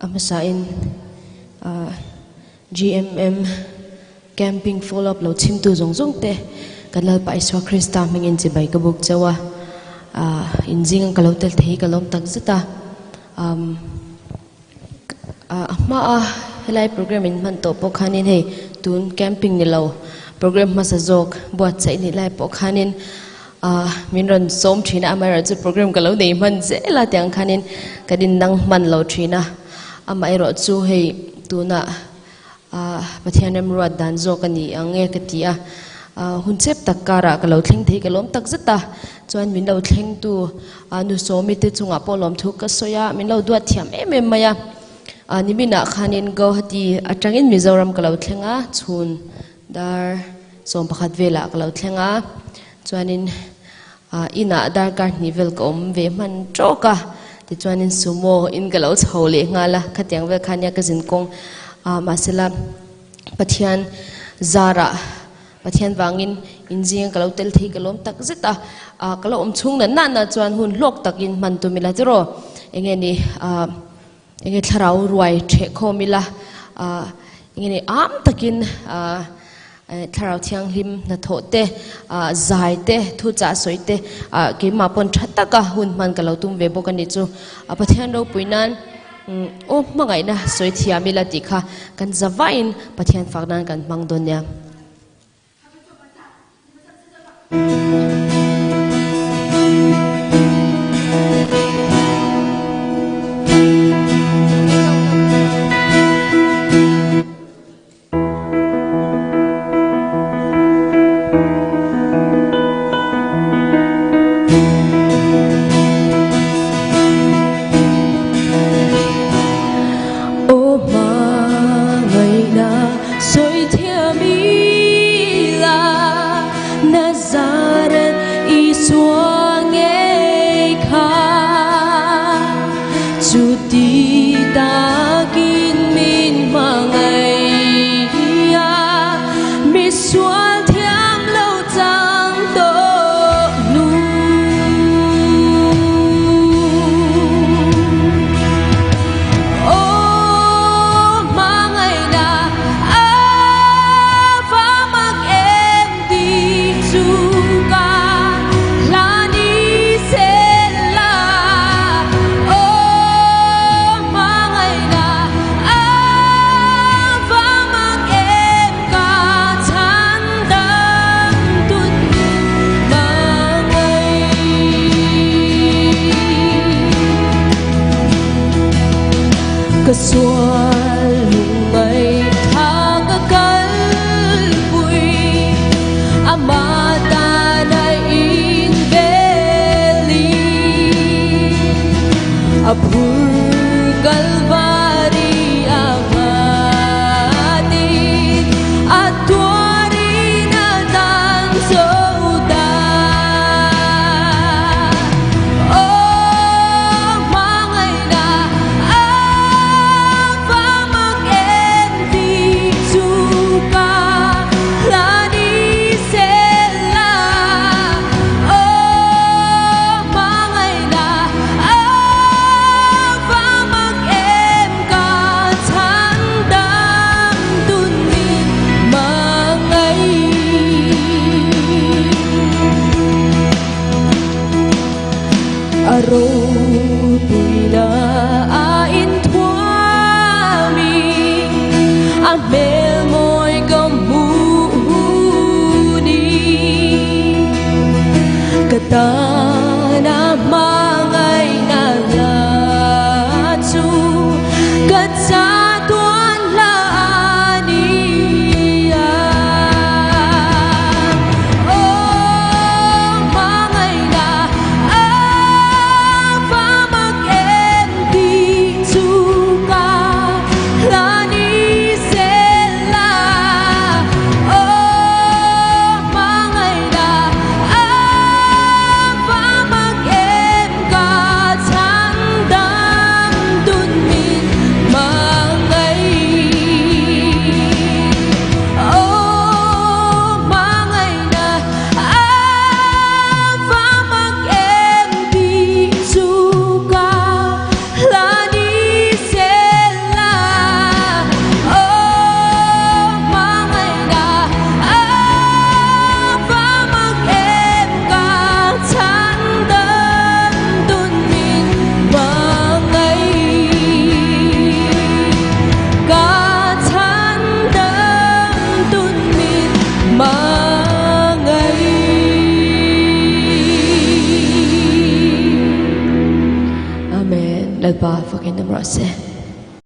A hmasain GMM Camping Follow Up lo chhimtu zawng zawng te kan Lalpa Isua Krista hmingin chibai ka buk chauh a, inzing ka lo tel thei hi ka lawm tak zet a. A hmaa helai program in hman tawh pawh khanin hei tun camping ni lo program hmasa zawk buatsaih nih lai pawh khanin min rawn sawm thin a, amaherawhchu program ka lo nei hman zel a tiang khanin kan innang hman lo thin a, amaherawhchu hei tunah Pathian remruat dan zawk a ni ang e ka ti a, hun chep tak karah ka lo thleng thei ka lawm tak zet a, chuan min lo thlengtu nu Sawmi te chungah pawh lawmthu ka sawi a, min lo duat thiam em em mai a, niminah khanin Guwahati atangin Mizoram ka lo thleng a, chhun dar 11 velah ka lo thleng a, chuanin inah darkar hnih vel ka awm ve hman tawk a, tichuanin sumo in ka lo chho leh nghal a, khatiang vel kha nia ka zin kawng mahsela Pathian zarah Pathian vangin inzinga ka lo tel thei ka lawm tak zet a, ka lo awm chhung na na chuan hun hlawk takin hman tum ila tiraw enge ni Enge thlarau ruai ṭheh khawm ila, enge ni am takin thlarau thianghlim hnathawh te, zai te, thuchah sawi te keimah pawn ṭha taka hun hman ka lo tum ve bawk a nih chu. Pathian ropui nan aw hmangaihna sawi thiam ila tih kha kan za vaiin Pathian fak nan kan hmang dawn nia. Aw hmangaihna sawi thiam ila Nazareth Isua ngei kha Chuti takin min hmangaih a Misual thiam lo chang tawh hnu. Aw hmangaihna a va mak em tih chu ka hla ni sel la. Aw hmangaihna a va mak em ka chhan dang tun hmangaih. Ka sual lungngai tha ka kalpui amah tan a inbel in a phur Kalvari a nghatin a tuarin a dang zo ta. Aw hmangaihna a va mak em tih chu ka hla ni sel la. Aw hmangaihna a va mak Lalpa fakin awm rawh se.